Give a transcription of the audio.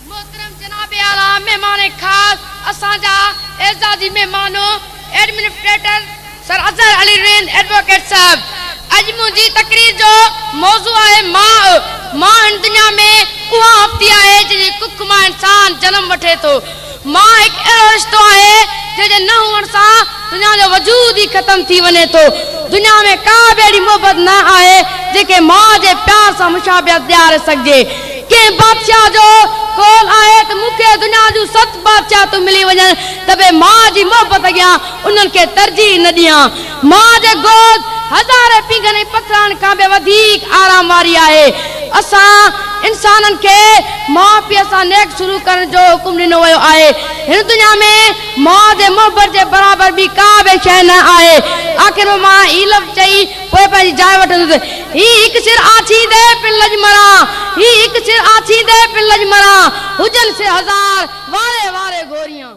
محترم جناب اعليٰ مهمان خاص اسان جا اعزازي مهمانو administrator sir Azhar Ali Rind advocate صاحب اڄ منهنجي تقرير جو موضوع آهي ماء. ماء هن دنيا ۾ اها هستي آهي جنهن جي ڪک مان انسان جنم وٺي ٿو. ماء هڪ اهڙو رشتو آهي جنهن جي نه هئڻ سان دنيا جو وجود ئي ختم ٿي وڃي ٿو. دنيا ۾ ڪا به اهڙي محبت نه آهي جنهن کي ماء جي پيار سان مشابهت ڏياري سگهجي. ڪنهن بادشاهه جو قول آهي ته مون کي دنيا جون ست بادشاهتون ملي وڃن ته به ماء جي محبت اڳيان انهن کي ترجيح نه ڏيان. ماء جي گود هزارين پينگهن ۽ پٿرائن کان به وڌيڪ آرام واري آهي. اسان انسانن کي ماء پيء سان نيڪ سلوڪ ڪرڻ جو حڪم ڏنو ويو آهي. هن دنيا ۾ ماء جي محبت جي برابر ٻي ڪا به شيء نه آهي. آخر ۾ مان هي لفظ چئي پوء پنهنجي جاء وٺندس. هي هڪ سر آڇيندي پڻ لڄ مران، هي هڪ سر آڇيندي پڻ لڄ مران، هجن سي هزار واري واري گهوريان.